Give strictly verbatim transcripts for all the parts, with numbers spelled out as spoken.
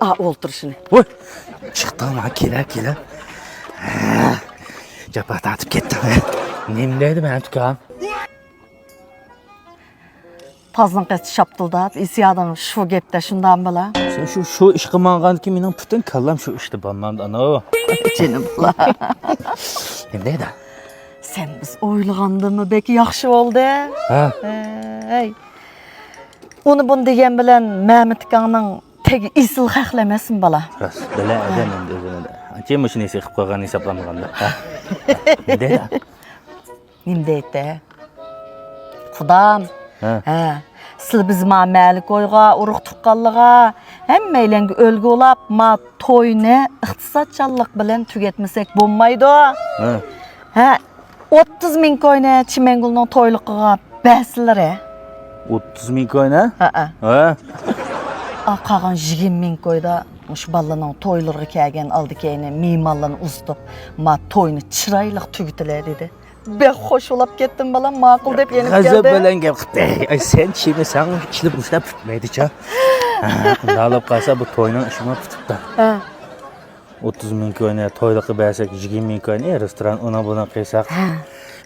ئا، ئولتۇرۇشىنى. ۋوي! چىقتىڭ ھە، كېلە، كېلە. ھە، جاپا تارتىپ كەتتىڭ ھە. نېمە دەيدۇ مەن تۇكان؟ تازنىڭ قېتى شاپتۇلداپ، ئېسىيادىڭ شۇ گەپتە شۇنداقمۇ بالا؟ سەن شۇ، شۇ ئىشقا ماڭغاندىكىن مېنىڭ پۈتۈن كاللام شۇ ئىشتا بولمامدۇ ئاناۋ. جېنىم بالا. نېمە دەيدۇ؟ سەن بىز ئويلىغاندىنمۇ بەك ياخشى بولدى. ھە. ھەي. ئۇنى بۇنى دېگەن بىلەن مەمەت ئاكاڭنىڭ تېگى ئېسىل خەقلەر ئەمەسمۇ بالا؟ راست، بىلە ئادەم ئەمدى ئۆزىنى. ئانچە مۇشۇنى ھېس قىلىپ قالغان ھېسابلانمىغاندا. ھە. نېمە دەيدۇ؟ نېمە دەيتتى؟ قۇدام. ھە. ھە. سىلى بىز ما مەلىكويغا، ئۇرۇق تۇغقانلىغا، ھەممەيلەنگە ئۈلگە بولاپ، ما توينى ئىقتىسادچانلىق بىلەن تۈگەتمىسەك بولمايدۇ. ھە. ھە. ئوتتۇز مىڭ كوينى چىمەنگۈلنىڭ تويلۇقىغا بەرسىلىرى. ئوتتۇز مىڭ كوينى؟ ھەئە. ھە. ئا، قالغان يىگىرمە مىڭ كويدا مۇشۇ بالىلارنىڭ تويلىرىغا كەلگەن ئالدى كەينى مېھمانلارنى ئۇزىتىپ، ما توينى چىرايلىق تۈگىتىلە دېدى. بەك خوش بولاپ كەتتىم بالام، ماقۇل دەپ يېنىپ كەلدى. غەزەپ بىلەن گەپ قىپتۇ. ئاي، سەن چىمىسەڭ ئىشلىپ مۇشۇنداق پۈتمەيدىچۇ. ھە، ئۇنداق بولۇپ قالسا بۇ توينىڭ ئىشىمۇ پۈتۈپتۇ. ھە. ئوتتۇز مىڭ كوينى تويلۇققا بەرسەك، يىگىرمە مىڭ كوينى رېستوران ئۇنىڭ بۇنىڭ قىلساق. ھە.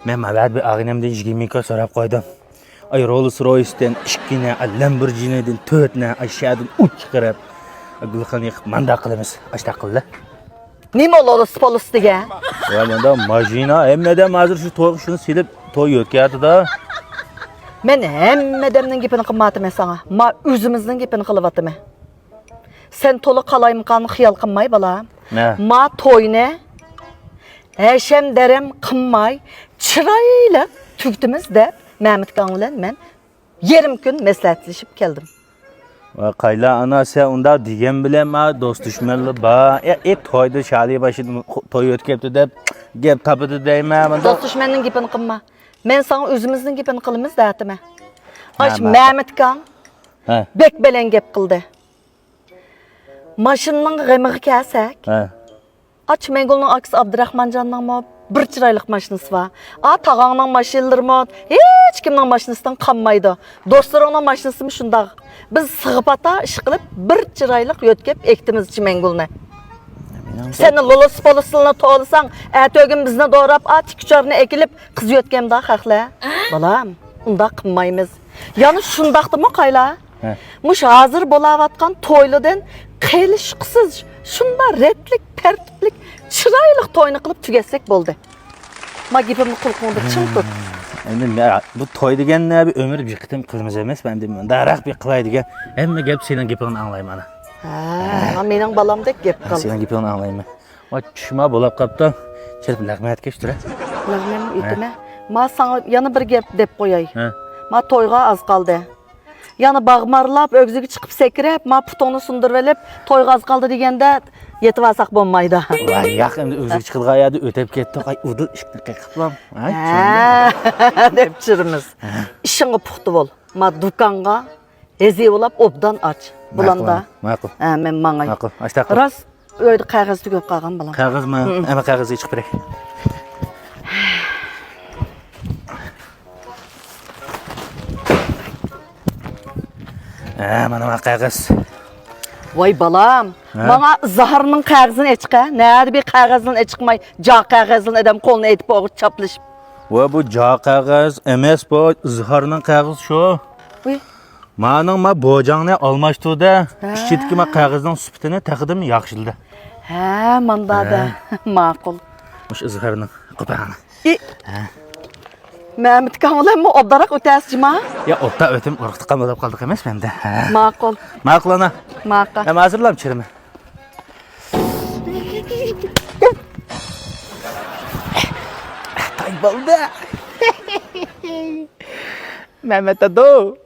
مەن مەۋەت بىر ئاغىنەمدىن يىگىرمە مىڭ كوي سوراپ قويدۇم. ئاي، روللس رويستىن ئىككىنى، ئاي، لامبورگىنىدىن تۆتنى، ئاي، شەدىن ئۈچ چىقىرىپ، ئاي، گۈلخان يېقىپ مانداق قىلىمىز. ئاشتاق قىلدى. نېمە روللس پولس دېگەن؟ يا، ماندا ماشىنا، ھەممە ئادەم ھازىر شۇ تويغا شۇنى سېلىپ توي يۆتكەيدۇ-دە. مەن ھەممە ئادەمنىڭ گېپىنى قىلمايتىمەن ساڭا. ما ئۆزىمىزنىڭ گېپىنى قىلىۋاتىمەن. سەن تولا قالايمىقاننى خىيال قىلماي، بالام. نە؟ ما توينى ھەشەم-دەرەم قىلماي، چىرايلىق تۈگىتىمىز دەپ، مەمەت ئاكاڭ بىلەن مەن يېرىم كۈن مەسلىھەتلىشىپ كەلدىم. ۋاي قايلا ئانا، سەن ئۇنداق دېگەن بىلەن ما دوست دۈشمەنلا بار. ئە، ئى، تويدا شالى باشىدىن توي ئۆتكەپتۇ دەپ گەپ تاپىدۇ دەيمەن. مۇنداق دوست دۈشمەننىڭ گېپىنى قىلما. مەن ساڭا ئۆزىمىزنىڭ گېپىنى قىلىمىز دەتىمەن. ئاش ھە، مەمەت ئاكاڭ ھە. بەك بەلەن گەپ قىلدى. ماشىنىنىڭ غېمىغا كەلسەك، ھە. ئاچ مەنگۈلنىڭ ئاكىسى ئابدۇراخمانجاننىڭمۇ بىر چىرايلىق ماشىنىسى بار. ئا، تاغاڭنىڭ ماشىنىلىرىمۇ ھېچكىمنىڭ ماشىنىسىدىن قالمايدۇ. دوستلىرىڭنىڭ ماشىنىسىمۇ شۇنداق. بىز سىغىپاتا ئىشقىلىپ بىر چىرايلىق يۆتكەپ ئەكتىمىز چىمەنگۈلنى. سەن لولۇس پولۇسلىرىنى توۋلىساڭ، ئەتىگۈن بىزنى دوراپ، ئا، تىككۈچارنى ئەكېلىپ قىز يۆتكەمدا خەقلەر. بالام، ئۇنداق قىلمايمىز. يەنە شۇنداقتىمۇ قايلا؟ ھە. مۇشۇ ھازىر بولاۋاتقان تويلىدىن قېلىشقۇسىز، شۇنداق رەتلىك، تەرتىپلىك، چىرايلىق توينى قىلىپ تۈگەتسەك بولدى. ما گېپىمنى قۇلىقىڭدا چىڭ تۇت. ئەمدى مە-، بۇ توي دېگەننى بىر ئۆمۈر بىر قېتىم قىلىمىز ئەمەسمۇ، ئەمدى مۇنداقراق بىر قىلاي دېگەن. ھەممە گەپ سېنىڭ گېپىڭنى ئاڭلايمەن ئانا. ھە، مېنىڭ بالامدەك گەپ قىل. سېنىڭ گېپىڭنى ئاڭلايمەن. ۋاي، چۈشۈم بولاپ قاپتۇ. چېلىپ لەغمەن ئەتكەچ تۇرە. لەغمەن ئېتىمە. ما ساڭا يەنە بىر گەپ دەپ قوياي. ھە. ما تويغا ئاز قالدى. يەنە باغمارلاپ، ئۆگزىگە چىقىپ سەكرەپ، ما پۇتۇڭنى سۇندۇرۇۋېلىپ، تويغا ئاز قالدى دېگەندە يېتىۋالساق بولمايدۇ. ۋاي، ياق، ئەمدى ئۆگزىگە چىقىدىغان يەردە ئۆتەپ كەتتۇق. ئاي، ئۇدۇل ئىشىكنى قېقىپلام. ھە، ھە، دەپ چۈشۈرىمىز. ھە. ئىشىڭغا پۇختا بول. ما دۇكانغا ھېزى بولاپ ئوبدان ئاچ. بۇلامدا. ماقۇل. ھە، مەن ماڭاي. ماقۇل. ئاشتاق قىل. راست، ئۆيدە قەغەز تۈگەپ قالغان بالام. قەغەزمۇ؟ ھە. ئەمما قەغەزگە چىقىپ بېرەي. ھە، مانا ما قەغەز. ۋاي بالام، ھە؟ ماڭا ئىزھارنىڭ قەغىزىنى ئېچىق ھە. نەدە بىر قەغەزلىرىنى ئېچىقماي، جا قەغەزلىرىنى ئادەم قولىنى ئېتىپ ئوغۇت چاپلىشىپ. ۋە بۇ جا قەغەز ئەمەس، بۇ ئىزھارنىڭ قەغىزى شۇ. ۋى. مانىڭ ما بوجاڭنى ئالماشتۇردى. ھە. ئىچىدىكى ما قەغەزنىڭ سۈپىتىنى تېخىدىن ياخشىلىدى. ھە، ماندا دە. ھە. ماقۇل. مۇشۇ ئىزھارنىڭ قوپاڭى. ئى. ھە. مەمتىكاڭ بىلەنمۇ ئوبدانراق ئۆتەسىز جۇما؟ يا، ئوبدان ئۆتۈم ئۇرۇق تۇغقان بولۇپ قالدۇق ئەمەسمۇ ئەمدى. ھە. ماقۇل. ماقۇل ئانا. ماقۇل. ھە، ھازىرلام چىرىمى. تاي بولدى. مەمەت دادو.